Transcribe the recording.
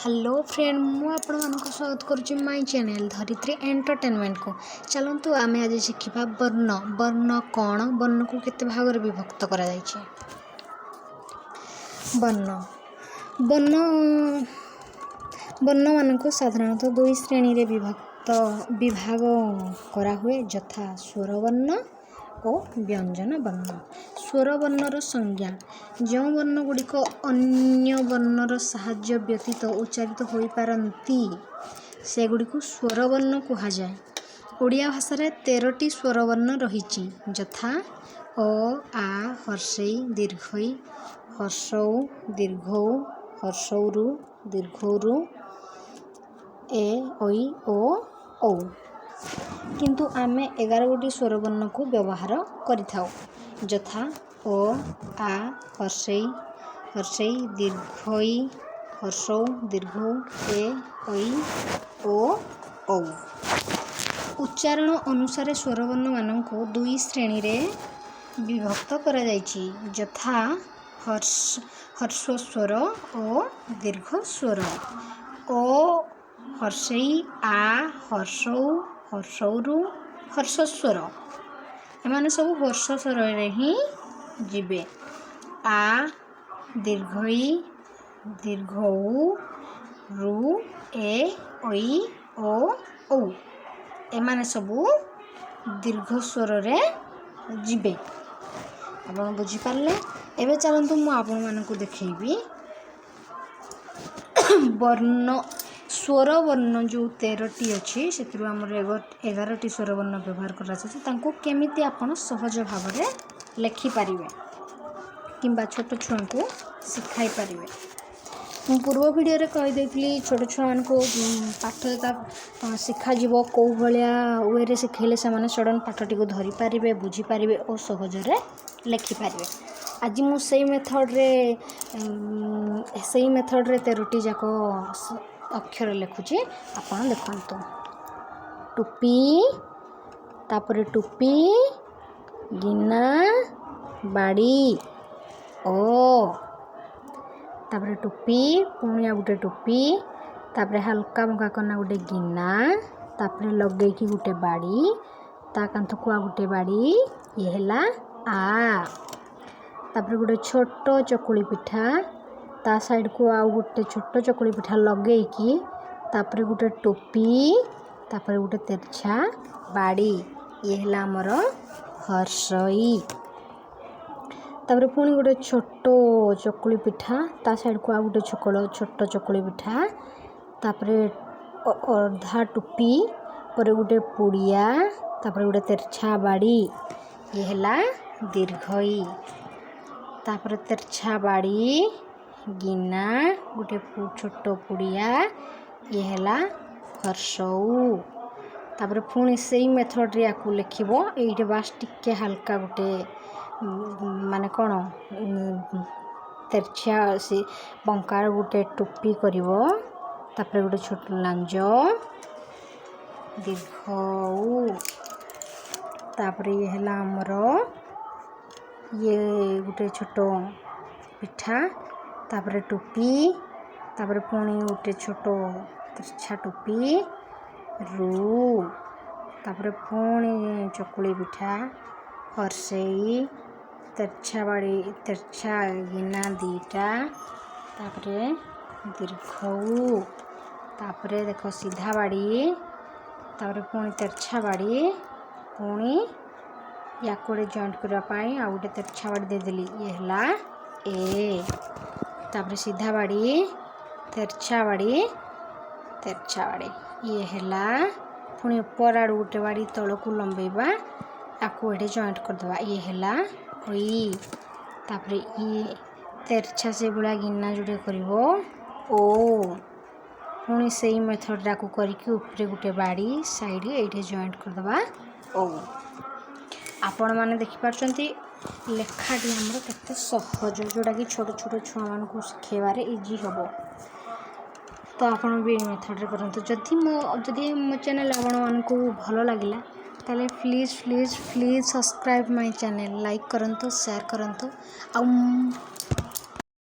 Hello friend, ମୁଁ ଆପଣମାନଙ୍କୁ ସ୍ୱାଗତ କରୁଛି ମାଇ ଚ୍ୟାନେଲ୍ ଧରିତ୍ରୀ ଏଣ୍ଟରଟେନମେଣ୍ଟକୁ। ଚାଲନ୍ତୁ, ଆମେ ଆଜି ଶିଖିବା ବର୍ଣ୍ଣ। ବର୍ଣ୍ଣ କ'ଣ? ବର୍ଣ୍ଣକୁ କେତେ ଭାଗରେ ବିଭକ୍ତ କରାଯାଇଛି? ବର୍ଣ୍ଣ ବର୍ଣ୍ଣ ବର୍ଣ୍ଣମାନଙ୍କୁ ସାଧାରଣତଃ ଦୁଇ ଶ୍ରେଣୀରେ ବିଭାଗ କରାହୁଏ, ଯଥା ସ୍ୱରବର୍ଣ୍ଣ ଓ ବ୍ୟଞ୍ଜନ ବର୍ଣ୍ଣ। ସ୍ୱରବର୍ଣ୍ଣର ସଂଜ୍ଞା: ଯେଉଁ ବର୍ଣ୍ଣଗୁଡ଼ିକ ଅନ୍ୟ ବର୍ଣ୍ଣର ସାହାଯ୍ୟ ବ୍ୟତୀତ ଉଚ୍ଚାରିତ ହୋଇପାରନ୍ତି, ସେଗୁଡ଼ିକୁ ସ୍ୱରବର୍ଣ୍ଣ କୁହାଯାଏ। ଓଡ଼ିଆ ଭାଷାରେ 13ଟି ସ୍ୱରବର୍ଣ୍ଣ ରହିଛି, ଯଥା ଅ, ଆ, ହ୍ରସ୍ୱ ଇ, ଦୀର୍ଘ ଈ, ହ୍ରସ୍ୱ ଉ, ଦୀର୍ଘ ଉ, ହ୍ରସ୍ୱ ଋ, ଦୀର୍ଘ ଋ, ଏ, ଐ, ଓ, ଔ। କିନ୍ତୁ ଆମେ 11 ଗୋଟି ସ୍ୱରବର୍ଣ୍ଣକୁ ବ୍ୟବହାର କରିଥାଉ, ଯଥା ଅ, ଆ, ହ୍ରସ୍ୱ ଇ, ହ୍ରସ୍ୱ ଇ, ଦୀର୍ଘ ଈ, ହ୍ରସ୍ୱ ଉ, ଦୀର୍ଘ ଉ, ଏ, ଐ, ଓ, ଔ। ଉଚ୍ଚାରଣ ଅନୁସାରେ ସ୍ୱରବର୍ଣ୍ଣମାନଙ୍କୁ ଦୁଇ ଶ୍ରେଣୀରେ ବିଭକ୍ତ କରାଯାଇଛି, ଯଥା ହ୍ରସ୍ୱ ସ୍ୱର ଓ ଦୀର୍ଘ ସ୍ୱର। ଅ, ହ୍ରସ୍ୱ ଇ, ଆ, ହ୍ରସ୍ୱ ଉ, ହ୍ରସ୍ୱ ଋ ହ୍ରସ୍ୱ ସ୍ୱର। ଏମାନେ ସବୁ ହ୍ରସ୍ୱ ସ୍ୱରରେ ହିଁ ଯିବେ। ଆ, ଦୀର୍ଘ ଇ, ଦୀର୍ଘ ଉ, ଋ, ଏ, ଐ, ଓ, ଔ, ଏମାନେ ସବୁ ଦୀର୍ଘ ସ୍ୱରରେ ଯିବେ। ଆପଣ ବୁଝିପାରିଲେ? ଏବେ ଚାଲନ୍ତୁ, ମୁଁ ଆପଣମାନଙ୍କୁ ଦେଖେଇବି ବର୍ଣ୍ଣ, ସ୍ୱରବର୍ଣ୍ଣ ଯେଉଁ 13ଟି ଅଛି, ସେଥିରୁ ଆମର 11ଟି ସ୍ୱରବର୍ଣ୍ଣ ବ୍ୟବହାର କରାଯାଉଛି, ତାଙ୍କୁ କେମିତି ଆପଣ ସହଜ ଭାବରେ ଲେଖିପାରିବେ କିମ୍ବା ଛୋଟ ଛୁଆଙ୍କୁ ଶିଖାଇ ପାରିବେ। ମୁଁ ପୂର୍ବ ଭିଡ଼ିଓରେ କହିଦେଇଥିଲି, ଛୋଟ ଛୁଆମାନଙ୍କୁ ପାଠ ତା ଶିଖାଯିବ କେଉଁ ଭଳିଆ ୱେରେ ଶିଖେଇଲେ ସେମାନେ ସଡ଼ନ୍ ପାଠଟିକୁ ଧରିପାରିବେ, ବୁଝିପାରିବେ ଓ ସହଜରେ ଲେଖିପାରିବେ। ଆଜି ମୁଁ ସେଇ ମେଥଡ଼ରେ 13ଟି ଯାକ ଅକ୍ଷର ଲେଖୁଛି, ଆପଣ ଦେଖନ୍ତୁ। ଟୋପି, ତାପରେ ଟୋପି, ଗିନା, ବାଡ଼ି, ଓ। ତାପରେ ଟୋପି, ପୁଣି ଆଉ ଗୋଟେ ଟୋପି, ତାପରେ ହାଲକା ବଙ୍କା କନା ଗୋଟେ ଗିନା, ତାପରେ ଲଗେଇକି ଗୋଟେ ବାଡ଼ି, ତା କାନ୍ଥକୁ ଆଉ ଗୋଟେ ବାଡ଼ି। ଇଏ ହେଲା ଆ। ତାପରେ ଗୋଟେ ଛୋଟ ଚକୁଳି ପିଠା, ତା ସାଇଡ଼କୁ ଆଉ ଗୋଟେ ଛୋଟ ଚକୁଳି ପିଠା ଲଗେଇକି, ତାପରେ ଗୋଟେ ଟୋପି, ତାପରେ ଗୋଟେ ତେର୍ଛା ବାଡ଼ି। ଇଏ ହେଲା ଆମର ହର୍ଷଇ। ତାପରେ ପୁଣି ଗୋଟେ ଛୋଟ ଚକୁଳି ପିଠା, ତା ସାଇଡ଼କୁ ଆଉ ଗୋଟେ ଛୋଟ ଚକୁଳି ପିଠା, ତାପରେ ଅଧା ଟୋପି, ପରେ ଗୋଟେ ପୁଡ଼ିଆ, ତାପରେ ଗୋଟେ ତେର୍ଛା ବାଡ଼ି। ଇଏ ହେଲା ଦୀର୍ଘଇ। ତାପରେ ତେର୍ଛା ବାଡ଼ି, ଗିନା, ଗୋଟେ ଛୋଟ ପୁଡ଼ିଆ। ଇଏ ହେଲା ହର୍ଷଉ। ତାପରେ ପୁଣି ସେଇ ମେଥଡ଼ରେ ୟାକୁ ଲେଖିବ। ଏଇଠି ବାସ୍ ଟିକେ ହାଲକା ଗୋଟେ ମାନେ କ'ଣ ତେର୍ଛା ସେ ବଙ୍କାର ଗୋଟେ ଟୋପି କରିବ, ତାପରେ ଗୋଟେ ଛୋଟ ଲାଞ୍ଜ, ଦୀର୍ଘ ଉ। ତାପରେ ଇଏ ହେଲା ଆମର ଇଏ ଗୋଟେ ଛୋଟ ପିଠା, ତାପରେ ଟୋପି, ତାପରେ ପୁଣି ଗୋଟେ ଛୋଟ ତେର୍ଛା ଟୋପି, ରୁ। ତାପରେ ପୁଣି ଚକୁଳି ପିଠା, ହର୍ଷେଇ, ତେର୍ଛା ବାଡ଼ି, ତେର୍ଛା ଗିନା ଦୁଇଟା, ତାପରେ ଦୀର୍ଘ ଉ। ତାପରେ ଦେଖ, ସିଧା ବାଡ଼ି, ତାପରେ ପୁଣି ତେର୍ଛା ବାଡ଼ି, ପୁଣି ୟାକୁ ଗୋଟେ ଜଏଣ୍ଟ କରିବା ପାଇଁ ଆଉ ଗୋଟେ ତେର୍ଛା ବାଡ଼ି ଦେଇଦେଲି। ଇଏ ହେଲା ଏ। ତାପରେ ସିଧା ବାଡ଼ି, ତେର୍ଛା ବାଡ଼ି, ତେର୍ଛା ବାଡ଼ି। ଇଏ ହେଲା। ପୁଣି ଉପର ଆଡ଼ୁ ଗୋଟେ ବାଡ଼ି ତଳକୁ ଲମ୍ବେଇବା, ତାକୁ ଏଠି ଜଏଣ୍ଟ କରିଦେବା। ଇଏ ହେଲା ଐ। ତାପରେ ଇଏ ତେର୍ଛା ସେଇଭଳିଆ ଗିନା ଯୋଡ଼େ କରିବ, ଓ। ପୁଣି ସେଇ ମେଥଡ଼ଟାକୁ କରିକି ଉପରେ ଗୋଟେ ବାଡ଼ି, ସାଇଡ଼ ଏଇଠି ଜଏଣ୍ଟ କରିଦେବା, ଓ। ଆପଣମାନେ ଦେଖିପାରୁଛନ୍ତି ଲେଖାଟି ଆମର କେତେ ସହଜ, ଯେଉଁଟାକି ଛୋଟ ଛୋଟ ଛୁଆମାନଙ୍କୁ ଶିଖେଇବାରେ ଇଜି ହେବ। ତ ଆପଣ ବି ଏଇ ମେଥଡ଼ରେ କରନ୍ତୁ। ଯଦି ମୋ ଚ୍ୟାନେଲ୍ ଆପଣମାନଙ୍କୁ ଭଲ ଲାଗିଲା, ତାହେଲେ please, please, please subscribe my channel, like କରନ୍ତୁ, ସେୟାର କରନ୍ତୁ ଆଉ